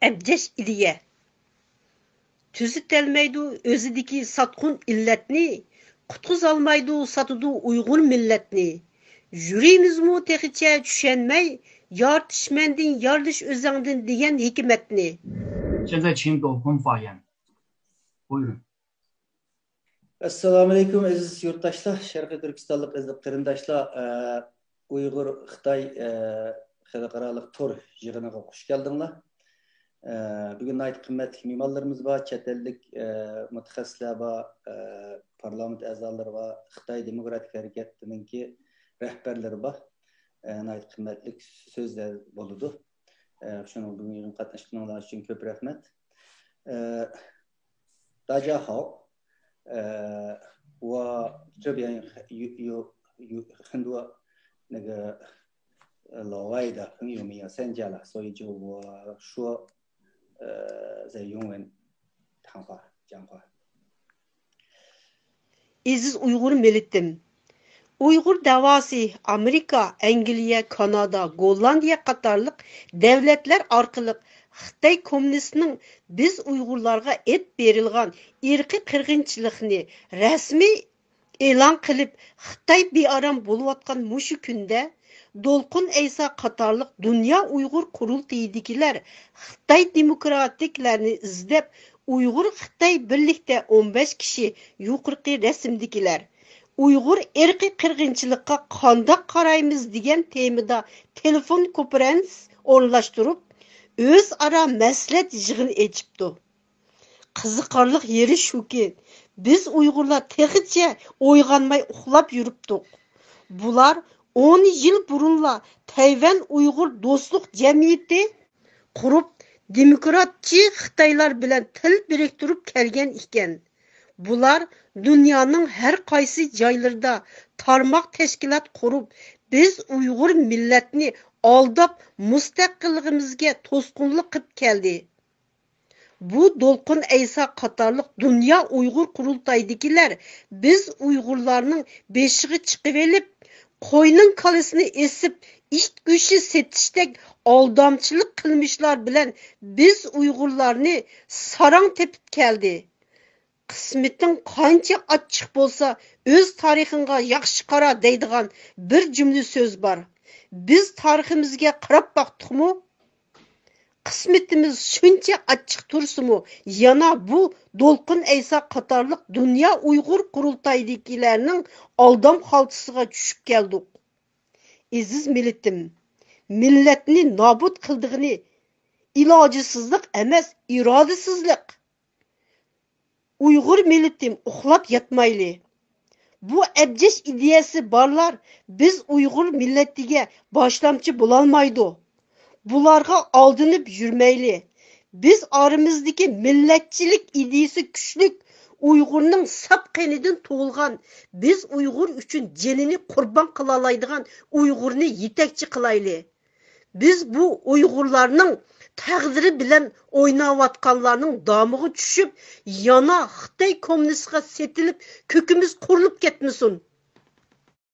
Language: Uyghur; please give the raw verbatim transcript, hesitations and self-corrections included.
ئەبجەش ئىدىيە. تۈزىتەلمەيدۇ ئۆزىدىكى ساتقۇن ئىللەتنى، قۇتقۇزالمايدۇ، ساتىدۇ ئۇيغۇر مىللەتنى. يۈرىمىزمۇ تېخىچە چۈشەنمەي، يارىتىش مەندىن، يارىلىش ئۆزەڭدىن دېگەن ھېكمەتنى. 现在请斗篷发言。 بۇيرۇڭ. ئەسسالامۇئەلەيكۇم، ئەزىز يۇرتداشلار، شەرقىي تۈركىستانلىق ئەزىز قېرىنداشلار، ئە، ئۇيغۇر خىتاي، ئە، خەلقئارالىق تور يىغىنىغا خۇش كەلدىڭلار. ئە، بۈگۈن ناھايىتى قىممەتلىك مېھمانلىرىمىز بار، چەت ئەللىك، ئە، مۇتەخەسسىسلەر بار، ئە، پارلامېنت ئەزالىرى بار، خىتاي دېموكراتىك ھەرىكەتىنىڭكى رەھبەرلىرى بار. ئە، ناھايىتى قىممەتلىك سۆزلەر بولىدۇ. ئە، شۇنىڭ بۈگۈن يىغىنغا قاتناشقىنىڭلار ئۈچۈن كۆپ رەھمەت. ئە، 大家好，呃，我这边有有有很多那个呃老外的朋友没有参加了，所以就我说呃在英文谈话讲话。 ئېزىز ئۇيغۇر مىللىتىم! ئۇيغۇر دەۋاسى ئامېرىكا، ئەنگلىيە، كانادا، گوللاندىيە قاتارلىق دەۋلەتلەر ئارقىلىق خىتاي كوممۇنىستىنىڭ بىز ئۇيغۇرلارغا ئېلىپ بېرىلغان ئىرقىي قىرغىنچىلىقنى رەسمىي ئېلان قىلىپ، خىتاي بىئارام بولۇۋاتقان مۇشۇ كۈندە، دولقۇن ئەيسا قاتارلىق دۇنيا ئۇيغۇر قۇرۇلتىيىدىكىلەر خىتاي دېموكراتىكلارنى ئىزدەپ، ئۇيغۇر خىتاي بىرلىكتە ئون بەش كىشى يۇقىرىقى رەسىمدىكىلەر ئۇيغۇر ئىرقىي قىرغىنچىلىققا قانداق قارايمىز دېگەن تېمىدا تېلېفون كونفېرانس ئورۇنلاشتۇرۇپ، ئۆزئارا مەسلىھەت يىغىنى ئېچىپتۇ. قىزىقارلىق يېرى شۇكى، بىز ئۇيغۇرلار تېخىچە ئويغانماي ئۇخلاپ يۈرۈپتۇق. بۇلار ئون يىل بۇرۇنلا تەيۋەن ئۇيغۇر دوستلۇق جەمئىيىتى قۇرۇپ، دېموكراتچى خىتايلار بىلەن تىل بىرىكتۈرۈپ كەلگەن ئىكەن. بۇلار دۇنيانىڭ ھەر قايسى جايلىرىدا تارماق تەشكىلات قۇرۇپ، بىز ئۇيغۇر مىللەتنى ئالداپ، مۇستەقىللىقىمىزگە توسقۇنلۇق قىلىپ كەلدى. بۇ دولقۇن ئەيسا قاتارلىق دۇنيا ئۇيغۇر قۇرۇلتايدىكىلەر بىز ئۇيغۇرلارنىڭ بېشىغا چىقىۋېلىپ، قوينىڭ كاللىسىنى ئېسىپ، ئىت گۆشى سېتىشتەك ئالدامچىلىق قىلمىشلار بىلەن بىز ئۇيغۇرلارنى ساراڭ تېپىپ كەلدى. «قىسمىتىڭ قانچە ئاچچىق بولسا، ئۆز تارىخىڭغا ياخشى قارا» دەيدىغان بىر جۈملە سۆز بار. بىز تارىخىمىزگە قاراپ باقتۇقمۇ؟ قىسمىتىمىز شۇنچە ئاچچىق تۇرسىمۇ، يەنە بۇ دولقۇن ئەيسا قاتارلىق دۇنيا ئۇيغۇر قۇرۇلتايىدىكىلەرنىڭ ئالدام خالتىسىغا چۈشۈپ كەلدۇق. ئېزىز مىللىتىم، مىللەتنى نابۇت قىلىدىغىنى ئىلاجسىزلىق ئەمەس، ئىرادىسىزلىق. ئۇيغۇر مىللىتىم، ئۇخلاپ ياتمايلى. بۇ ئەبجەش ئىدىيەسى بارلار بىز ئۇيغۇر مىللىتىگە باشلامچى بولالمايدۇ. بۇلارغا ئالدىنىپ يۈرمەيلى. بىز ئارىمىزدىكى مىللەتچىلىك ئىدىيىسى كۈچلۈك ئۇيغۇرنىڭ ساپ قېنىدىن تۇغۇلغان، بىز ئۇيغۇر ئۈچۈن جېنىنى قۇربان قىلالايدىغان ئۇيغۇرنى يېتەكچى قىلايلى. بىز بۇ ئۇيغۇرلارنىڭ تەقدىرى بىلەن ئويناۋاتقانلارنىڭ دامىغا چۈشۈپ، يەنە خىتاي كوممۇنىستىغا سېتىلىپ، كۆكىمىز قۇرۇلۇپ كەتمىسۇن.